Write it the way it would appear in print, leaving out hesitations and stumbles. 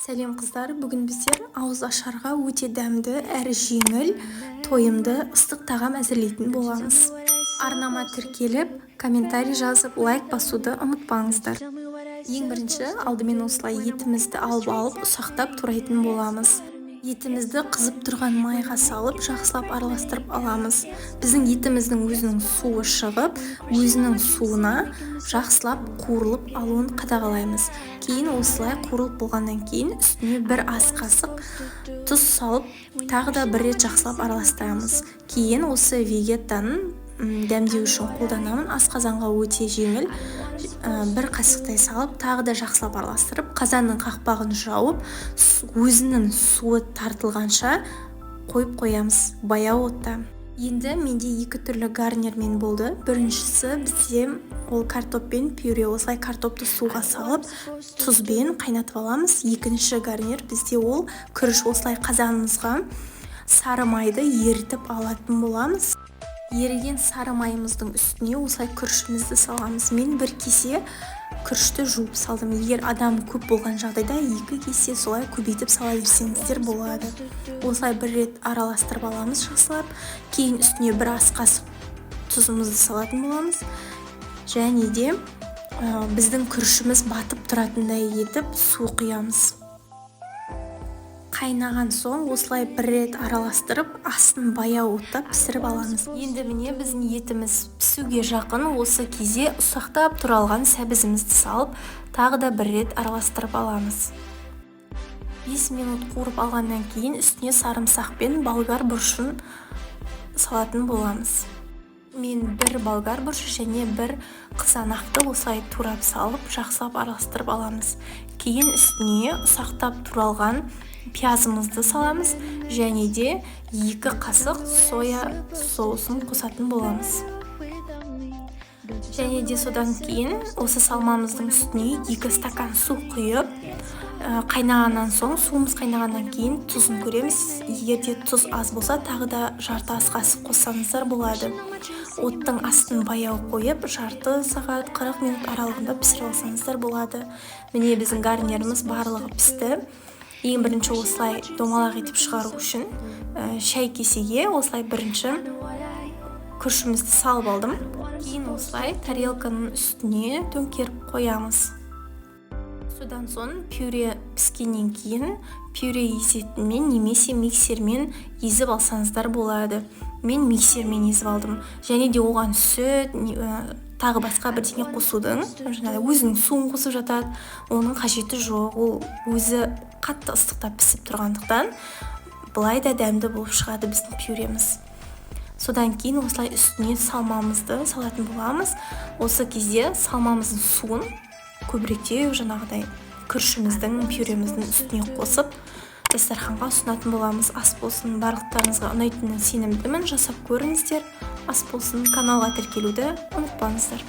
Сәлем, қыздар! Бүгін біздер ауыз ашарға өте дәмді әрі жеңіл, тойымды ыстық тағам әзірлейтін боламыз. Арнама тіркеліп, комментарий жазып, лайк басуды ұмытпаңыздар. Ең бірінші, алдымен осылай етімізді алып, ұсақтап турайтын боламыз. Етімізді қызып тұрған майға салып, жақсылап араластырып аламыз. Біздің етіміздің өзінің суы шығып, өзінің суына жақсылап қуырылып алуын қадағалаймыз. Кейін осылай қуырылып болғаннан кейін үстіне бір ас қасық тұз салып, тағы да бір рет жақсылап араластырамыз. Кейін осы вегетаны дәмдеу үшін қолданамын. Асқазанға өте жеңіл. Бір қасықтай салып, тағы да жақсылап араластырып, қазанның қақпағын жауып, өзінің суы тартылғанша қойып қоямыз баяу отта. Енді менде екі түрлі гарнирмен болды. Біріншісі бізде ол картоппен пюре. Осылай картопты суға салып, тұзбен қайнатып аламыз. Екінші гарнир бізде ол күріш. Осылай қазанымызға сары майды ерітіп алатын боламыз. Еріген сары майымыздың үстіне осылай күрішімізді саламыз. Мен бір кесе күрішті жуып салдым. Егер адам көп болған жағдайда, екі кесе, солай көбейтіп сала берсеңіздер болады. Осылай бір рет араластырып аламыз жақсылап. Кейін үстіне бір ас қасық тұзымызды салатын боламыз және де біздің күрішіміз батып тұратындай етіп су құямыз. Қайнаған соң осылай бір рет араластырып, астын баяу отта пісіріп аламыз. Енді, міне, біздің етіміз пісуге жақын. Осы кезде ұсақтап туралған сәбізімізді салып, тағы да бір рет араластырып аламыз. 5 минут қуырып алғаннан кейін үстіне сарымсақ пен болгар бұрышын салатын боламыз. Мен бір болгар бұрышы және бір қызанақты осылай турап салып, жақсылап араластырып аламыз. Кейін үстіне ұсақтап туралған пиязымызды саламыз және де 2 қасық соя соусын қосатын боламыз. Және де содан кейін осы салмамыздың үстіне 2 стакан су құйып, қайнағаннан соң, суымыз қайнағаннан кейін тұзын көреміз. Егер де тұз аз болса, тағы да жарты ас қасық қоссаңыздар болады. Оттың астын баяу қойып, жарты сағат, 40 минут аралығында пісіріп алсаңыздар болады. Міне, біздің гарниріміз барлығы пісті. Ең бірінші осылай домалақ етіп шығару үшін шай кесеге осылай бірінші күрішімізді салып алдым. Кейін осылай тарелканың үстіне төңкеріп қоямыз. Содан соң пюре піскеннен кейін пюре езетінмен немесе миксермен езіп алсаңыздар болады. Мен миксермен езіп алдым. Және де оған сүт, тағы басқа бірдеңе қосудың, жаңағы өзінің суын қосып жатады, оның қажеті жоқ. Ол өзі қатты ыстықта пісіп тұрғандықтан, былай да дәмді болып шығады біздің пюреміз. Содан кейін осылай үстіне салмамызды салатын боламыз. Осы кезде салмамыздың суын көбіректеу жаңағыдай күрішіміздің, пюреміздің үстіне қосып, дастарханға ұсынатын боламыз. Ас болсын! Барлықтарыңызға ұнайтынына сенімдімін. Жасап көріңіздер. Ас болсын! Каналға тіркелуді ұмытпаңыздар.